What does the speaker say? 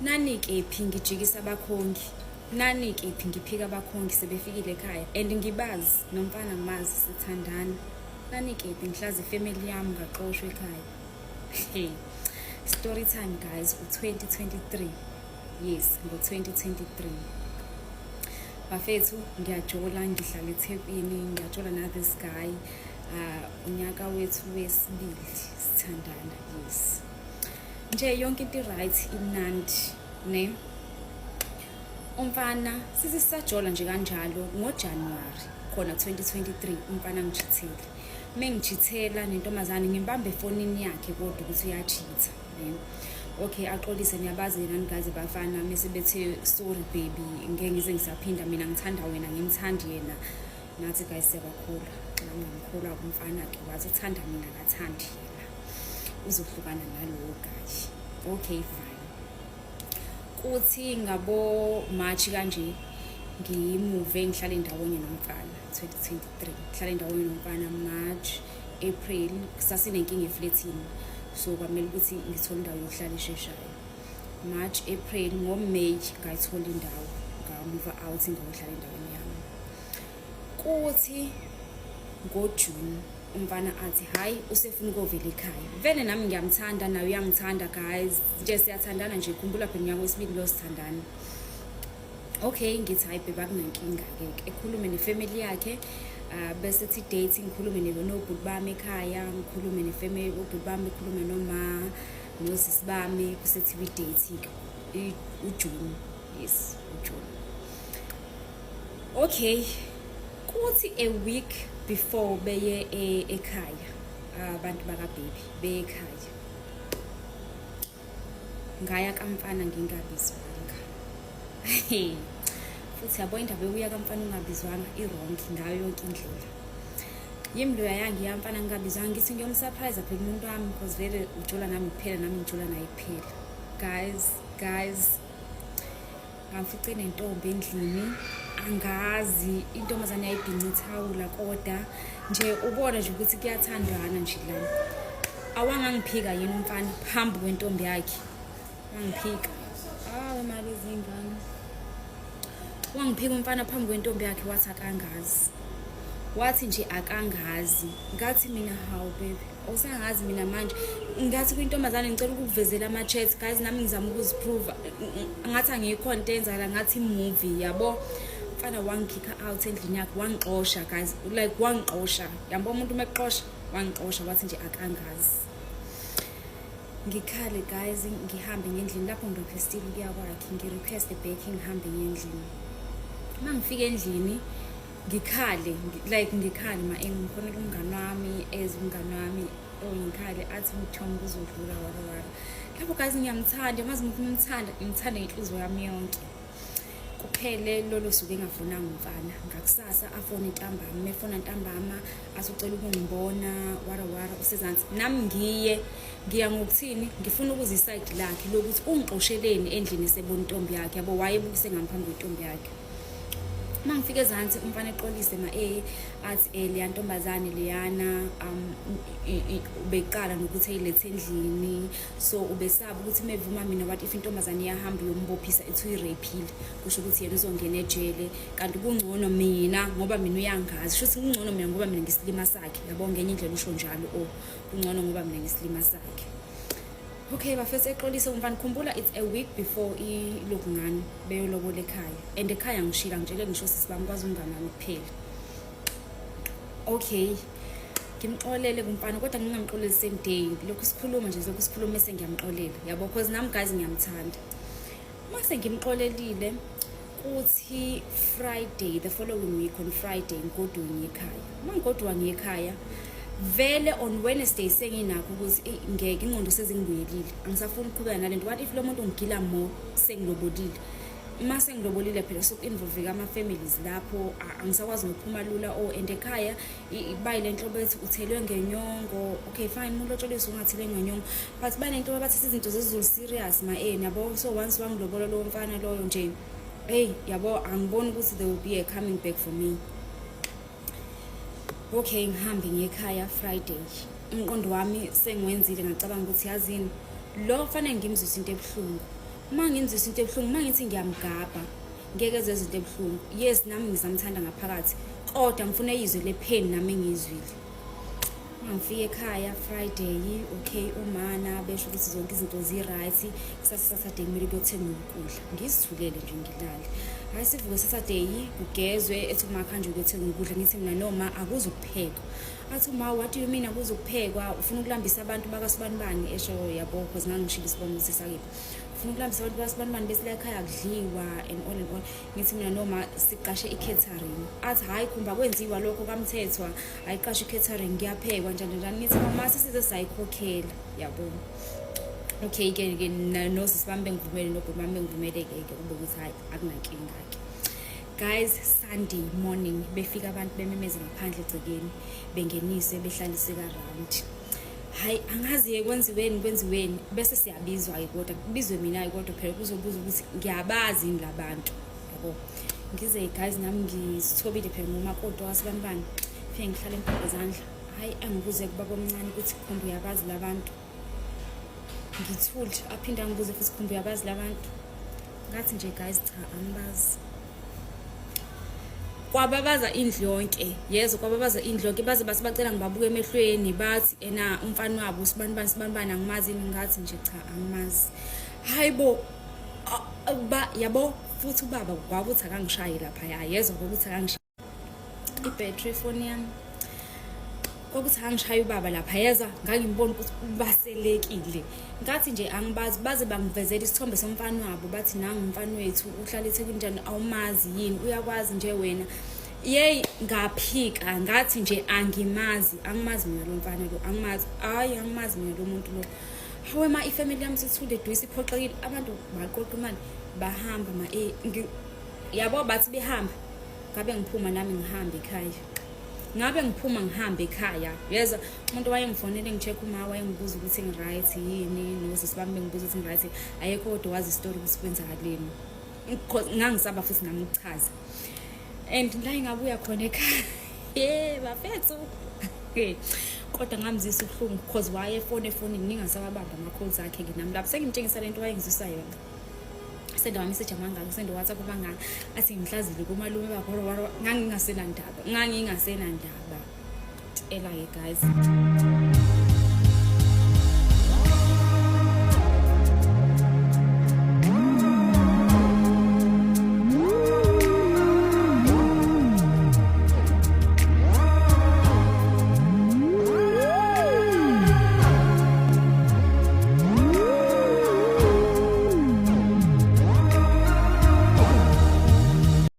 Nani kephi ngijikisa abakhongi, nani kephi ngiphika abakhongi sebefikile ekhaya and ngibazi nomfana ngimazi sithandana. Nani kephi ngihlaza ifamily yami ngaxoshwa ekhaya. Hey. Story time guys, u-2023. Yes, ngo-2023. Bafethu ngiyajola ngihlala eThekwini, ngiyajola na this guy. Unyaka wethu wesibili sithandana, yes. Nje yonke into right imnandi, ne? Umfana sithi sisajola nje kanjalo ngoJanuary khona 2023 umfana ngichithele. Mengichithela nentombazane ngimbambe efonini yakhe kodwa ukuthi uyachitha, ne? Okay, axolise niyabazi nani guys bafana mese bethe sorry baby ngeke ngize ngisaphinda mina ngithanda wena ngimthandi yena. Ngathi guys siyabakholwa. Xa ngamkholwa kumfana ke wathi uthanda mina akathandi yena. Uzohlukana nalowo guy. Okay fine. Kuthi ngabo March kanje ngimuve ngihlale ndawonye nomfana 2023 ngihlale ndawonye nomfana March April sasinenkinga efletini so kwamele ukuthi ngithole indawo yokuhlala esheshayo March April ngoMay ngayithola indawo ngamuva out ngayohlala endaweni yami kuthi ngoJune umfana athi hayi usefuna ukovela ekhaya vele nami ngiyamthanda naye uyangithanda guys nje siyathandana nje khumbula phela unyaka wesibili lo sithandana. Okay ngithi hayi bheba kunankinga ke ekhulume nefamily yakhe bese thi date ngikhulume nobhuti bami ekhaya ngikhulume nefamily ubhuti bami ekhulume noma nosisi bami kusethiwa idate uJune, yes uJune. Okay kuthi a week before beye ekhaya abantu baka baby beye ekhaya ngaya kamfana ngingabizwanga. Futhi yabo indaba yokuya kamfana ungabizwanga i-wrong ngayo yonke indlela. Yimi loya yangiya mfana ngingabizwanga ngithi ngiyomsurprise phela umuntu wami because vele ujola nami kuphela nami ngijola naye kuphela. Guys, guys ngamfice nentombi endlini angazi intombazane yayibhinca ithawula kodwa nje ubona nje ukuthi kuyathandwana nje la. Awangangiphika yini umfana phambi kwentombi yakhe. Wangiphika. Awu mali izingane. Wangiphika umfana phambi kwentombi yakhe wathi akangazi. Wathi nje akangazi. Ngathi mina hawu baby awusangazi mina manje. Ngathi kwintombazane ngicela ukukuvezela ama chat guys nami ngizama ukuziprove. Ngathi angikho into enzakala ngathi movie yabo. Mfana wangikhipha out endlini yakhe wangixosha guys like wangixosha. Yabo umuntu umexosha wangixosha wathi nje akangazi. Ngikhale guys ngihambe ngendlini lapho ngirequestile ukuya kwakhe ngirequest back ngihambe ngendlini. Mangifika endlini ngikhale like ngikhale ma ngifonela umngani wami as umngani wami oh ngikhale athi ngithoma kuzodlula wara wara. Lapho guys ngiyamthanda mazi ngifuna umthanda ngimthanda ngenhliziyo yami yonke. Kuphele lolo suku engafonanga umfana ngakusasa afone ntambama mefona ntambama asucela ukungibona wara wara usezansi nami ngiye ngiya ngokuthini ngifuna ukuza iside lakhe lokuthi ungixosheleni endlini esebona intombi yakhe yabo wayebukise ngami phambi kwentombi yakhe. Uma ngifika ezansi umfana exolise ma athi leya ntombazane leyana ubeqala nokuthi eyilethe endlini so ubesaba ukuthi mevuma mina what if intombazane iyahamba iyombophisa ethi uyiraphile kusho ukuthi yena uzongena ejele kanti kungcono mina ngoba mina uyangazi shuthi kungcono mina ngoba mina ngisilima sakhe yabo ngenye indlela usho njalo oh kungcono ngoba mina ngisilima sakhe. Okay bafethu exolise umfana khumbula it's a week before ilokungani beyolobola ekhaya and ekhaya ngishila ngitshele ngisho sisi bami kwazi umngane wami kuphela. Okay ngimxolele kumfana kodwa ngingamxoleli same day lokhu sikhuluma nje lokhu sikhuluma sengiyamxolela yabo because nami guys ngiyamthanda. Mase ngimxolelile kuthi Friday the following week on Friday ngigoduka ngiyekhaya. Mangigoduka ngiyekhaya vele on Wednesday senginakho ukuthi ngeke ingqondo sezingibuyelile angisafuni ukuqhubeka nalento what if lo muntu ngigila more sengilobolile. Mase ngilobolile phela soku-involveka ama-families lapho angisakwazi nokuphuma lula oh and ekhaya bayile nhlobo ethi uthelwe ngenyongo okay fine umuntu otsholiswa ungathelwe ngenyongo but banenhlobo abathatha izinto zesiZulu serious ma yabo so once wangilobola lowo mfana loyo nje hey yabo angiboni ukuthi there will be a coming back for me. Okay ngihambe ngiyekhaya Friday umqondo wami sengiwenzile ngacabanga ukuthi yazini lo fanele ngimzwise into ebuhlungu. Uma ngimzwisa into ebuhlungu, uma ngithi ngiyamgabha, ngeke ezwe izinto ebuhlungu. Yes, nami ngisamthanda ngaphakathi, kodwa ngifuna eyizwe le pain nami engiyizwile. Ngifike ekhaya Friday, okay, umana besho ukuthi zonke izinto zi-right, kusasa Saturday kumele kuyothenga ukudla. Ngizithulele nje ngilale. Hayi sivuke Saturday kugezwe ethi uma khanje ukuyothenga ukudla ngithi mina noma akuzukuphekwa. Athi uma what do you mean akuzukuphekwa ufuna ukulambisa abantu bakasibanibani esho yabo because ngangishilo isibongo ukuthi sakiphi. Ufuna ukulambisa abantu bakasibanibani bese la ekhaya kudliwa and all and all. Ngithi mina noma siqashe i-catering. Athi hhayi khumba kwenziwa lokho kaMthethwa ayiqashe i-catering kuyaphekwa njani njani. Ngithi mama sisize sayikhokhela yabo. Okay ke ke nosisi bami bengivumele nobhuti bami bengivumele ke ke kube ukuthi hhayi akunankinga ke. Guys, Sunday morning befika abantu bememeze ngaphandle egcekeni bengenise behlalise ka-round. Hayi angazi-ke kwenziweni kwenziweni bese siyabizwa-ke kodwa kubizwe mina-ke kodwa phela kuzobuza ukuthi ngiyabazi yini labantu yabo. Ngize guys nami ngizithobile phela ngomakoti wasibanibani fike ngihlale ngibheke izandla. Hhayi angibuze kubaba omncane ukuthi khomba uyabazi labantu. Ngithule aphinde angibuze futhi khomba uyabazi labantu. Ngathi nje guys cha angibazi. Kwababaza indlu yonke yezwa kwababaza indlu yonke baze base bacela ngibabuke emehlweni bathi ena umfana wabo usibanibani sibanibani angimazi ngathi nje cha angimazi. Hayi bo ba yabo futhi ubaba kwakuthi akangishayi lapha ya yezwa kwakuthi akangishayi ibhetri efoni yami kwakuthi angishaya ubaba lapha yezwa ngangimbona ukuthi ubaselekile ngathi nje angibazi baze bangivezela isithombe somfana wabo bathi nangu umfana wethu uhlala eThekwini njani awumazi yini uyakwazi nje wena yeyi ngaphika ngathi nje angimazi angimazi mina lo mfana lo angimazi hayi angimazi mina lo muntu lo hawe ma ifamily yami sithule dwisi iphoxekile abantu baqoqa imali bahamba ma yabo bathi behamba ngabe ngiphuma nami ngihambe ekhaya ngabe ngiphuma ngihambe ekhaya yeza umuntu wayengifonele ngi-check uma wayengibuza ukuthi ngi-right yini nosisi bami bengibuza ukuthi ngi-right ayekho kodwa wazi isitori ukuthi kwenzakaleni ngangisaba futhi nami ukuchaza and la engabuya khona ekhaya ye bafethu kodwa ngamzisa ubuhlungu because wayefona efonini ngingasawabamba ama-calls akhe-ke nami lapho sengimtshengisa le nto wayengizwisa yona senda ama-message amangaka senda WhatsApp amangaka athi ngihlazile komalume bakho ngangingasenandaba ngangingasenandaba tshela-ke guys.